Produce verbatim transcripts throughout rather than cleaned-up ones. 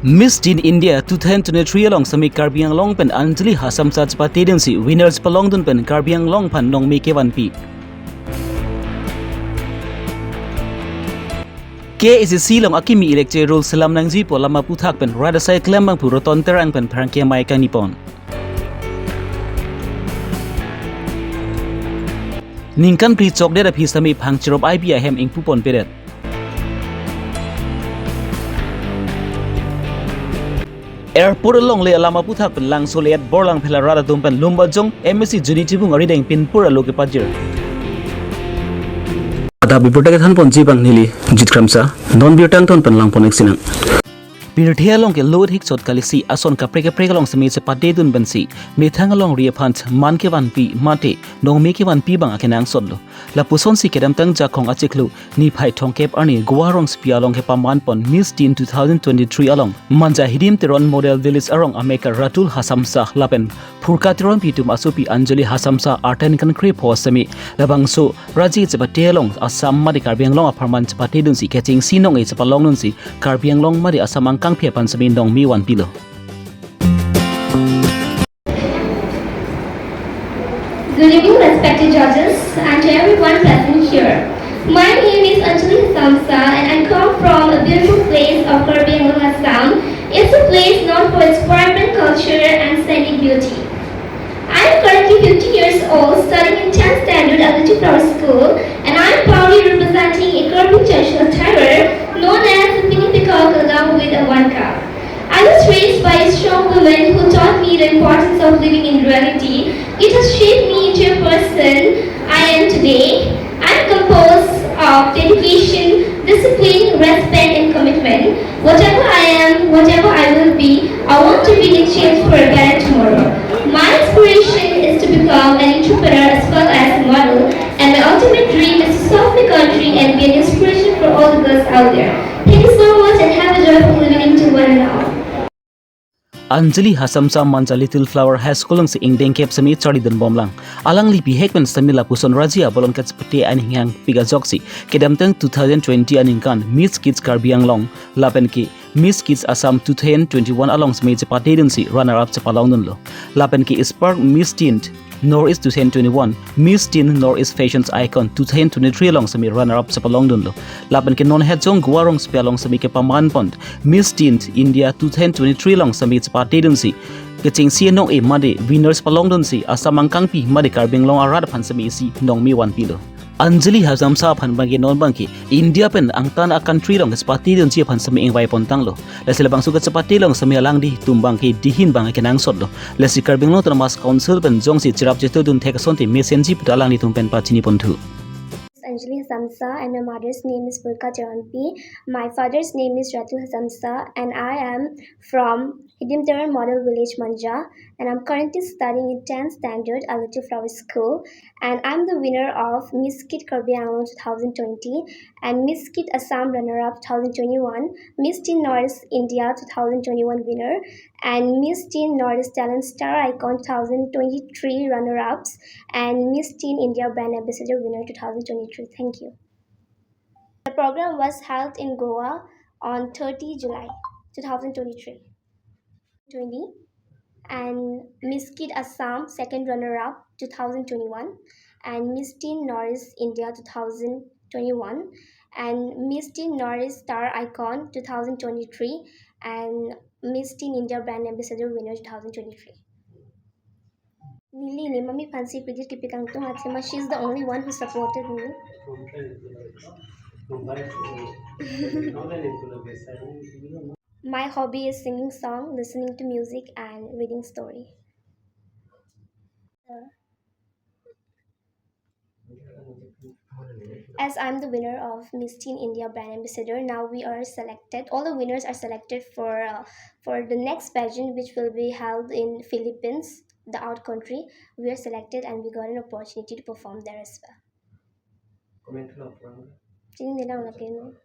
Miss Teen India two thousand twenty-three along semi Karbi Anglong pen Anjali Hasamsa chepatedunsi winners palongdun pen Karbi Anglong aphan nongme kevanpi. K A A C C along akimi election rule selam nangjipo alam aputhak pen rat asai klembangpo Roton Terang pen pherangke amei kangnipon. Ningkan phli chokdet aphi semi phang cherop I B ahem ingpuponpedet. Airport alongle alam aputhak pen Langso le-et Borlangphel arat atum pen Lumbajong M A C Juni Timung arideng pinpur alo kepajir. Adap birta kethanponji abang neli Jit Kramsa, non birta angton pen langpon-ik sinang. Pirthe along ke load hik chot kalisi ason kaprek kaprek along semi chepatedun pensi methang alongri aphan man kevanpi mate nongme kevanpi abang akenangsotlo. Lapusonsi kedamtang Jakhong achiklo niphai thomkep arni Goa rongsopi along kepamanpon Miss Teen two thousand twenty-three along Manja Hidim Teron Model Village arong amekar Ratul Hasamsa lapen Phurka Teronpi atum asopi Anjali Hasamsa artan kan kre pho semi labangso raji chepate along Assam mate Karbi Anglong apharman chepatedunsi kechengsi nong-e chepalongdunsi Karbi Anglong mate Assam angkangpi aphan semi nongme vanpilo. Good evening, respected judges, and to everyone present here. My name is Anjali Hasamsa, and I come from a beautiful place of Karbi Anglong, Assam. It's a place known for its vibrant culture and scenic beauty. I am currently fifteen years old, studying in tenth standard at Little Flower School, and I am proudly representing a Karbi traditional attire known as the Pini Peacock along with a Wanka. I was raised by a strong woman who taught me the importance of living in reality. It has shaped me into a person I am today. I am composed of dedication, discipline, respect, and commitment. Whatever I am, whatever I will be, I want to be the change for a better tomorrow. My inspiration is to become an entrepreneur as well as a model, and my ultimate dream is to serve the country and be an inspiration for all the girls out there. Thank you so much and have a joyful evening to one and all. Anjali Hasamsa Manja Little Flower High School alongsi ingdeng kep semi charlidunbomlang. Alangli bihek pen semi lapuson raji abolon kachepate aning hinghang pik ajoksi kedamtang two thousand twenty aningkan Miss Kids Karbi Anglong lapen ke Miss Kids Assam two thousand twenty-one along semi chepatedunsi runner up chepalongdunlo. Lapen ke Spark Miss Teen North East two thousand twenty-one, Miss Teen North East Fashions Icon two thousand twenty-three along semi runner up chepalongdunlo. Lapen ke non hetjong Goa rongsopi along semi kepamanpon Miss Teen India two thousand twenty-three along semi chepatedunsi kechengsi nong-e mate winners palongdunsi Assam angkangpi mate Karbi Anglong arat aphan semi isi nongme vanpilo. Anjali Hasamsa aphan abangke non abangke India pen angtan a country along kachepatedunji aphan semi ingvaipontanglo. Lasi labangso kachepate along semi alangli atum abangke dihin abang akenangsotlo. Lasi Karbi Anglong Autonomous Council pen jongsi cherap chetudun thek asonte mesenji puta alanglitum pen pachiniponthu. Anjali Hasamsa and my mother's name is Purka Teronpi. My father's name is Ratu Hasamsa and I am from Hidim Teron Model Village, Manja, and I'm currently studying in tenth standard at Little Flower School, and I'm the winner of Miss Kid Karbi Anglong two thousand twenty and Miss Kid Assam runner-up two thousand twenty-one, Miss Teen North East India two thousand twenty-one winner, and Miss Teen North East Talent Star Icon two thousand twenty-three runner-ups, and Miss Teen India Brand Ambassador winner two thousand twenty-three. Thank you. The program was held in Goa on thirty July two thousand twenty-three. twenty, and Miss Kid Assam second runner-up two thousand twenty-one, and Miss Teen North East India two thousand twenty-one, and Miss Teen North East Star Icon two thousand twenty-three, and Miss Teen India Brand Ambassador winner two thousand twenty-three. Neli ne mami aphansi pidit kipi kangtung athema, she is the only one who supported me. My hobby is singing song, listening to music, and reading story. As I'm the winner of Miss Teen India Brand Ambassador, now we are selected. All the winners are selected for, uh, for the next pageant, which will be held in Philippines, the out country. We are selected and we got an opportunity to perform there as well. Chini nilang lagi no.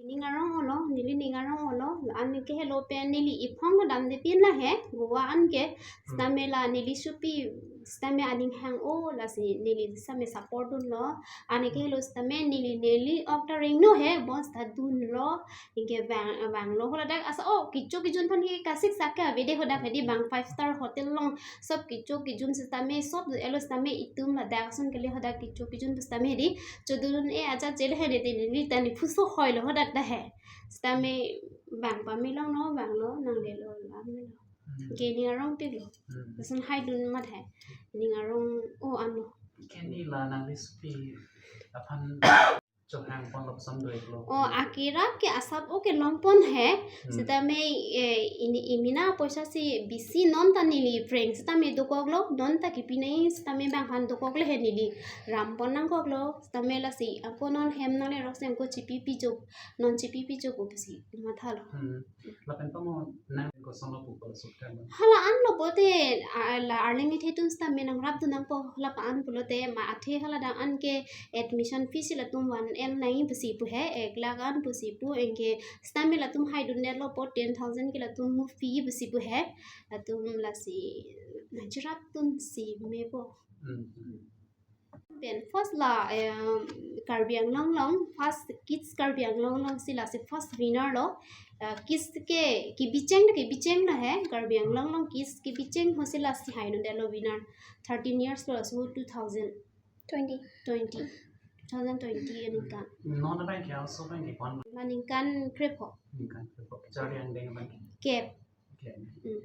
Ning arong ono, neli ning arong ono, an ke helo pen neli iphong lo dam de pin la he, Goa an ke, stamela neli supi Sitame aning hang o lasi neli sitame support dunlo. Anke helo sitame neli neli ok ta ring no he, bonsita dunlo. Anke vang vanglo, hala dak asa o kecho kejun aphan ke kasik saka vede, hadak hedi bang five star hotel along sob kecho kejun sitame sob elo sitame itum ladak ason kali, hadak kecho kejun sitame hedi chodun e ajat jele he, neli ta neli phuso hoilo hadak ta he. Sitame bang pame longno, vanglo, nanglelo, lamlo. Hmm. Ke ning arong pilo. Hmm. Lason haidun mat he. Ning arong o ano. Ke neli la nangli supi aphan chohang pon lok sam doi lo. O, akirap ke asap o ke longpon he. Hmm. Sitame, eh, ini imina poisa si bisi non ta neli phreng. Sitame dokoklo, non ta kipinai, sitame bang aphan dokoklo he neli rampon nangkoklo. Sitame lasi ako non hem nanglerok si ako chipi pijok, non chipi pijok o pusi mathalo. Hmm. Lapen pamo nang kosonlo pu kosok kan. Hala anlo pulote, a, la arleng ithe atum sitame nangrapdun nangpo, hala pa an pulote ma athe hala dang an ke admission fees si latum one L nai pusi pu he, ek lakh an pusi pu, anke sitame latum haidun-etlo po ten thousand ke latum mu fee pusi pu he, latum lasi nangcherapdun si mepo. Hmm. Pen first la, eh, Karbi Anglong along, first Kids Karbi Anglong along si lasi first winner lo. Eh, kids ke, kebicheng, kebicheng lo he, Karbi Anglong along kids kebicheng ho si lasi haidun-etlo winner. Thirteen years lo, so two thousand Twenty. Twenty. Two thousand twenty aningkan. Non abang ke also abang ke pon. Aningkan krepho. Aningkan krepho. Kacharli angdeng abang ke. Kep. Kep. Hmm.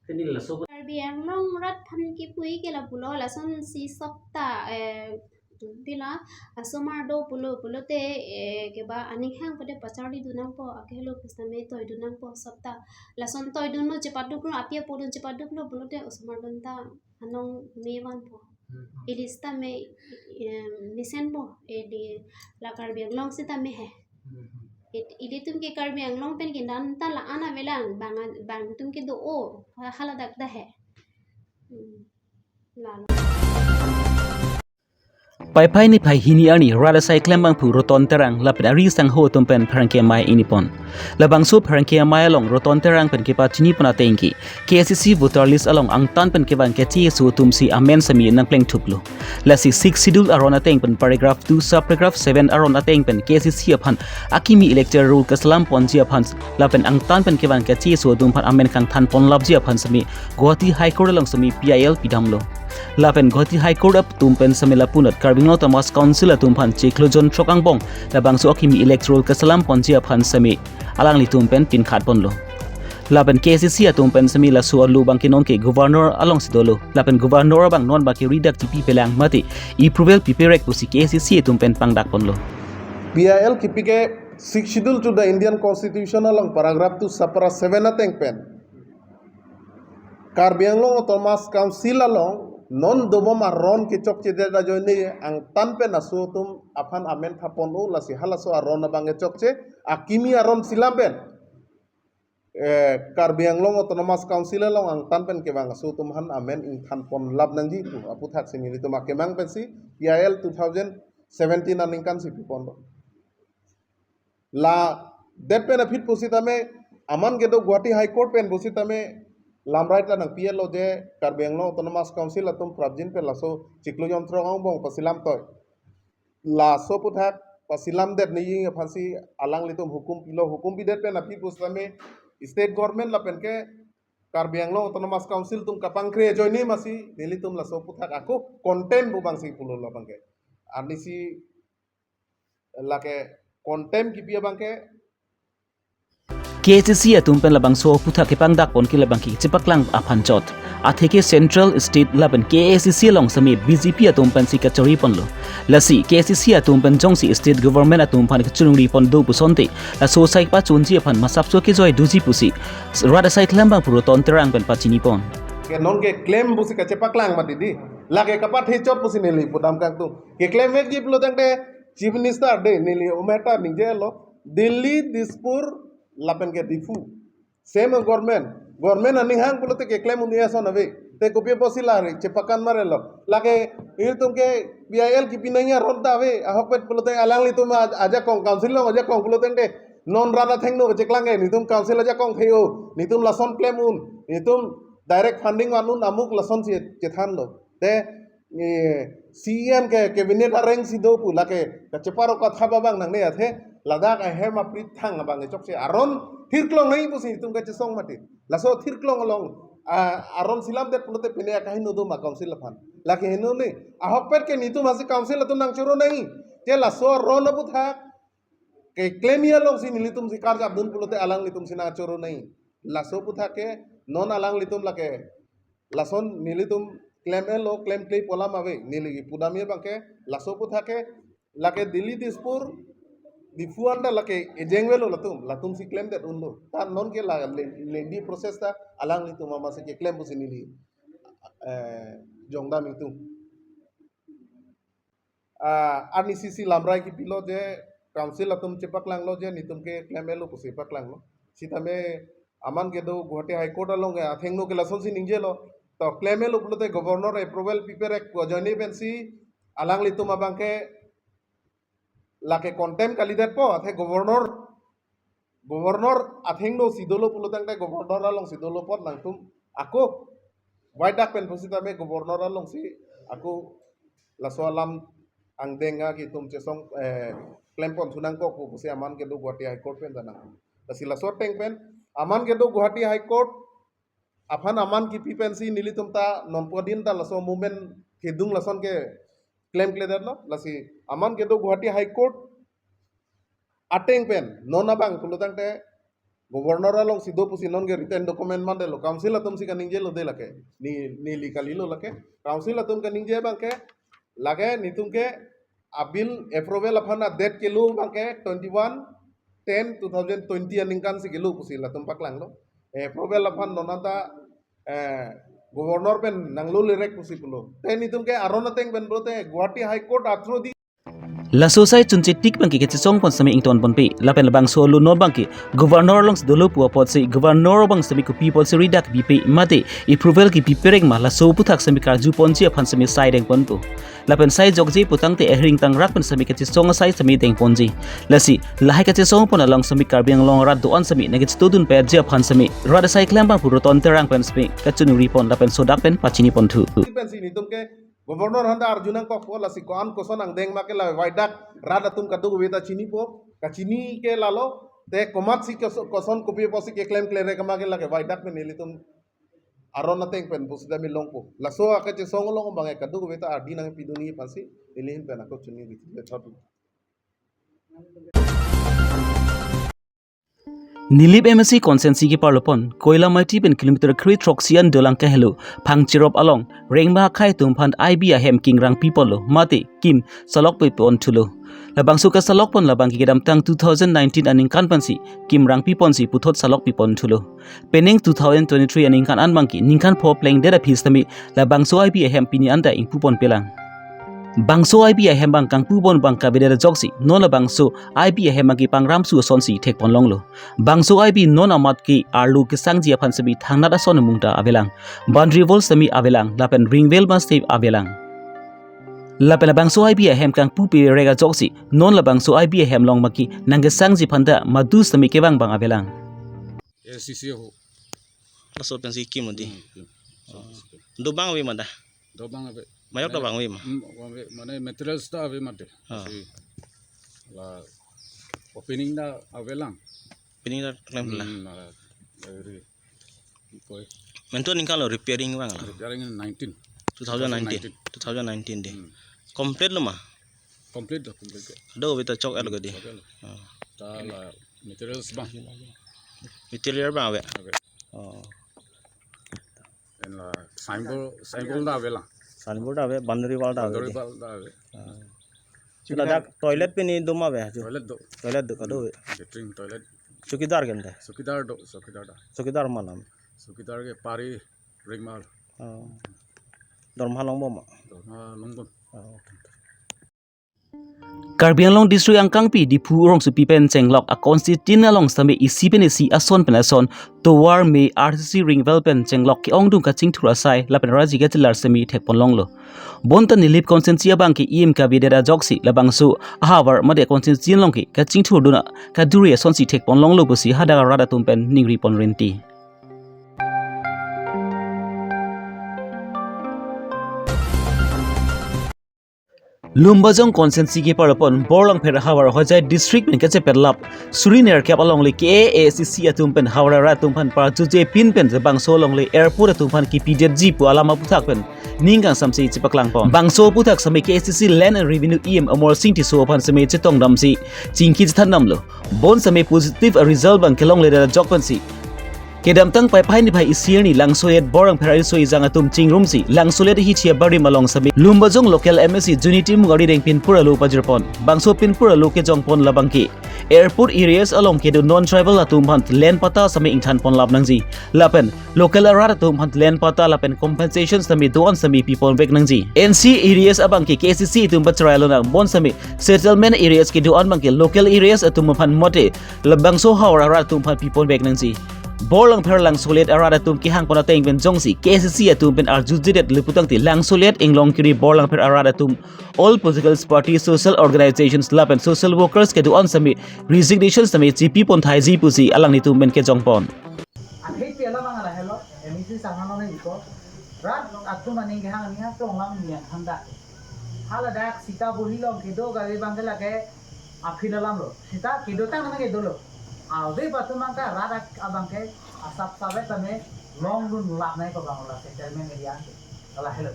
Te neli laso Karbi Anglong rat aphan kipu ke la pulo, lason si sopta, eh, pila, asomar do pulo, pulote, eh, keba aning hang pade pacharlidun nangpo, akehelo pusitame toidun nangpo sopta. Lason toidunlo chepaduklo, api apodun chepaduklo pulote osomar do ta anong me vanpo. Hmm. Ili sitame, em, mesenpo, ili la Karbi Anglong sitame he. Hmm. It-, ilitum ke Karbi Anglong pen ke non ta la-an avelang, bang, bang atum ke do-o, ha-, hala dak ta he. Hmm. Lalo. Paiphai niphai hini arni rat asai klembangphu Roton Terang lapen ari sangho atum pen pherangke amei ingni pon. Labangso pherangke amei along Roton Terang pen kepachini pon ateng ke K A C C voter list along angtan pen kevang kecheso atum si amen sitame nangplengthuplo. Lasi Sixth Schedule aron ateng pen paragraph two subparagraph seven aron ateng pen K A C C aphan akimi electoral roll keselam ponji aphan lapen angtan pen kevang kecheso atum aphan amen kangthan ponlapji aphan sitame Guwahati High Court along sitame P I L pidamlo. Lapen Guwahati High Court atum pen sitame lapunat Karbi Anglong Autonomous Council atum aphan chiklo jon throk angbong labangso akimi electoral keselam ponji aphan sitame alanglitum pen pinkhat ponlo. Lapen K A C C atum pen sitame laso alu abang ke non ke Governor alongsi dolo. Lapen Governor abang non abang ke ridak chipi pelang mate approval piperek pusi K A C C atum pen pangdak ponlo. P I L kipi ke Sixth Schedule to the Indian Constitution along paragraph two subpara seven ateng pen Karbi Anglong Autonomous Council along non dobom aron kechokchedet ajoine angtan pen laso atum aphan amen thapon-o, lasi halaso aron abang kechokche akimi aron selam pen, eh, Karbi Anglong Autonomous Council along angtan pen kevang aso atum aphan amen ingthan ponlap nangji pu aputhak si nelitum akemang pensi P I L two thousand seventeen aningkan si piponlo. La det pen aphi pusitame aman kedo Guwahati High Court pen pusitame lamrai ta nangpi-etlo je Karbi Anglong Autonomous Council atum prapjin pen laso chiklo jon throk angbong paselam toi. Laso aputhak paselamdet nangji aphansi alanglitum hukum pilo, hukum pidet pen aphi pusitame state government lapen ke Karbi Anglong Autonomous Council atum kapangkre ajoine masi nelitum laso aputhak ako contempt pu abangsi pulo labang ke. Arnisi lake contempt kipi abang ke. K A C C atum pen labangso aputhak kepangdak pon ke labang ke chepaklang aphan chot. Atheke Central, State lapen K A C C along sitame B J P atum pensi kachari ponlo. Lasi K A C C atum pen jongsi State Government atum aphan kachunungri pon do pusonte, laso asai pachunji aphan masapso kejoi doji pusi rat asai klembangphu Roton Terang pen pachini pon. Ke non keklem pusi kachepaklang mati di. Lake kapathe chot pusi neli pudam kangtung. Keklem vekji pulo tangte Chief Minister de neli umeta ningjelo. Delhi, Dispur, lapen ke Diphu. Same government. Government aning hang pulote keklem un-e ason ave. Te kopi apotsi la ri chepakan marelo. Lake ilitum ke P I L kipi nangji aron ta ave. Ahokpet pulote alanglitum a-, ajakong council along ajakong pulo tangte non rat athengno cheklang ke. Nelitum council ajakong the-o. Nelitum lason klem un. Nelitum direct funding vanun amuk lasonsi chethanlo. Te, eh, C E M ke cabinet areng si do pu lake kacheparo kathap abang nangne athe ladak ahem aprit thang abang chokche aron thirklong nai pusi itum kachesong mati. Laso thirklong along, ah, aron selamdet pulote pine akaheno do ma council aphan. Lake heno ne, ahokpet ke nitum hasi council atum nangchoro nai. Te laso aron aputhak keklem alongsi nelitum si karjap dun pulote alanglitum si nangchoro nai. Laso aputhak ke non alanglitum lake lason nelitum klem-etlo, klemkle pu alam ave, neli pudamji abangke laso aputhak ke lake Delhi, Dispur, Diphu anta lake ejeng avelo latum, latum si klemdet unlo. Ta non ke la le-, lengdi process ta alanglitum amatsi keklem pusi neli, eh, jongdam itum. Ah, arnisi si lamrai kipilo je council atum chepaklanglo je nitum ke klem-etlo pusi paklanglo. Sitame aman kedo Guwahati High Court along ke athengno ke lasonsi ningjelo. To klem-etlo pulote governor approval piperek pu ajoine pensi alanglitum abangke lake contempt kalidetpo athe governor, governor athengno si dolo pulo tangte governor alongsi dolo apot nangtum ako vaidak pen pusitame governor alongsi ako laso alam angdeng atum chesong, eh, klempon thu nangkok pu pusi aman kedo Guwahati High Court pen ta nang. Lasi laso ateng pen aman kedo Guwahati High Court aphan aman kipi pensi nelitum ta nonpu adin ta laso movement kedung lason ke klemkledetlo. Lasi aman kedo Guwahati High Court ateng pen non abang pulo tangte governor alongsi do pusi non ke written document mandetlo, council atum si kaningjelo de lake, ne, neli kalilo lake, council atum kaningje abangke lake nitum ke abill approval aphan a-date kelo abangke twenty-one ten two thousand twenty aningkan si kelo pusi latum paklanglo. Approval aphan non anta, eh, governor pen nanglo lerek pusi pulo. Te nitum ke aron ateng pen pulote Guwahati High Court athro di. Laso asai chunche tik abangke kachesongpon sitame ingtonponpe. Lapen labangso alono abangke governor alongsi dolo pu apotsi governor abang sitame kopi apotsi ri dak bipe mate approval kipiperek ma laso aputhak sitame karjuponji aphan sitame sai dengponpo. Lapen sai jokje pu tangte ahir ingtangrak pen sitame kachesong asai sitame dengponji. Lasi lahai kachesongpon along sitame Karbi Anglong arat do-an sitame nangkachetudun pajirji aphan sitame rat asai klem abang pu Roton Terang pen sitame kachiningri pon lapen sodak pen pachini ponthu. Pensi nitum ke governor handa arju nangkokpo, lasi ko-an koson angdeng ma ke la vaidak rat atum kadokave ta chinipo, kachini ke lalo, te komatsi kos-, koson kopi apotsi keklemklerek ma ke lake vaidak pen nelitum aron ateng pen pusitame longpo. Laso akachesong along abang kadokave ta ardi nangpidunji aphansi neli ahin pen ako chuningri. Nilip M A C constituency keparlopon Koilamati pen kilometer kre throksi an dolang kahelo Phangcherop along rengma akhei atum aphan I B ahem kingrang piponlo mate kim salok pipon thulo. Labangso kasalokpon labangke kedamtang two thousand nineteen aningkan pensi kimrang piponsi puthot salok pipon thulo. Penang two thousand twenty-three aningkan an abangke ningkan pho plengdet aphi sitame labangso I B ahem pini anta ingpuponpelang. Bangso I B ahem abang kangpupon abang kavedet ajoksi non labangso I B ahem abangke pangramsu asonsi thekponlonglo. Bangso I B non amat ke arlo kesangji aphan sitame thangnat ason amung ta avelang. Boundary wall sitame avelang lapen ring well ma sitame avelang. Lapen labangso I B ahem kangpuperek ajoksi non labangso I B ahem along abangke nangkesangji aphan ta madu sitame kevang abang avelang. A C C ho. Laso pensi kim mati. Hmm, kim. Oh. Dobang ave ma da? Dobang ave. Mayok ta bang ave ma? Hmm, bang ave. Mane materials ta ave mati. Ah. Si la opening ta avelang. Opening ta klem la. Hmm, la, eri. Koi. Mentu aningkan lo repairing abang la? Repairing nineteen. Two thousand nineteen. Two thousand nineteen. Two thousand nineteen de. Hmm. Complete lo ma? Complete do, complete do. Kado ave ta chok-etlo ke de. Chok-etlo. Ah. Ta la materials bang. Material bang ave? Ave. Oh. En la signboard, signboard ta avelang. Signboard ta ave, boundary wall ta ave. Boundary wall ta ave. Ah. Chukidar. Ladak toilet pini do ma ave? Toilet do. Toilet do kado ave. Latrine toilet. Chukidar ke ante? Chukidar do, chukidar ta. Chukidar ma alam? Chukidar ke Pari Ringmar. Oh. Dorma longbom ma? Dorma longbom. Oh. Karbi Anglong District angkangpi Diphu rongsopi pen chenglok a-constituency along sitame isi pen isi ason pen ason tovar me R C C ring well pen chenglok ke-ongdung kachingthur asai lapen raji kachelar sitame thekponlonglo. Bonta Nilip constituency abangke E M kavedet ajoksi labangso ahavar mate constituency along ke kachingthurdun akaduri asonsi thekponlonglo pusi hadak arat atum pen ningri ponrinti. Lumbajong constituency keparlo pon Borlangpher havar Hojai district pen kachepet lap suri nerkep alongle K A A C C atum pen havar arat atum aphan parjuje pin pen bangso alongle airport atum aphan kipidetji pu alam aputhak pen ning kangsamse chepaklang pon. Bangso aputhak seme K A A C C Land and Revenue E M Amarsing Tisso aphan seme chetongdamsi chingki chethandamlo. Bon seme positive result abang kelongle ajok pensi kedamtang Paiphai niphai isi arni Langsolet Borlangpher ariso ejang atum chingrumsi Langsolet hichia barim along seme Lumbajong local M A C Juni Timung arideng pinpur alo pajirpon. Bangso pinpur alo kejongpon labangke airport areas along kedo non-tribal atum aphan land patta seme ingthanpon lap nangji. Lapen local arat atum aphan land patta lapen compensation seme do-an seme piponvek nangji. N C areas abangke K A A C C atum pacherailo nang. Bon seme settlement areas kedo-an abangke local areas atum aphan mate labangso havar arat atum aphan piponvek nangji. Borlangpher Langsolet arat atum kehangpon ateng pen jongsi K A A C C atum pen arjujedet le putangte Langsolet, Inglongkiri, Borlangpher arat atum all political party, social organizations lapen social workers kedo-an seme resignation seme chipipon thaiji pusi alanglitum pen kejongpon. Akhei pela bang lahelo, M A C sangano ne iko, rat atum aning kehang ania tonglam nian handa. Haladak sita buli long kedo gari bangke lake aphi alamlo. Sita kedotang nang kedolo. Ave batu mangka rat abangke asap sabet tame longdun lap nai ko bang la settlement area ke. Lahelo.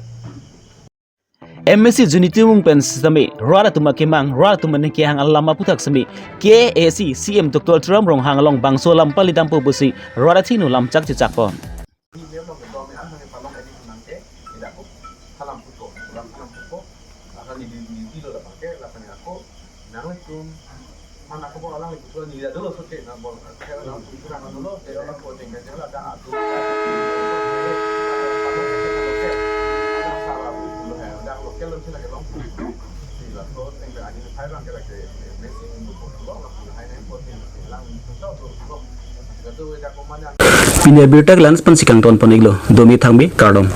M A C Juni Timung pen seme rat atum akemang, rat atum aning kehang alam aputhak seme K A A C C M Doctor Tuliram Ronghang along bangso alam palidampo pusi rat athengno lam chakchechakpon. Ni dia mau kedua me an hanya palong edit nangke, tidak ko. Halam puto, pulang halam puto. Akan ni di di di lo dapat ke, lapan aku. Nang itu mana aku mau alang itu ni dia dulu suci, nah, bol. Saya nak itu nak dulu, dia orang ko tinggal dia ada atu. Ada salah dulu ya, ada lokal sih lagi long. Sila ko tinggal aja saya orang kira ke Messi untuk long, hai nang ko tinggal lang itu tuh. Pini abirta ke la-an pensi kangtonpon iklo, domi thangbi, kardom.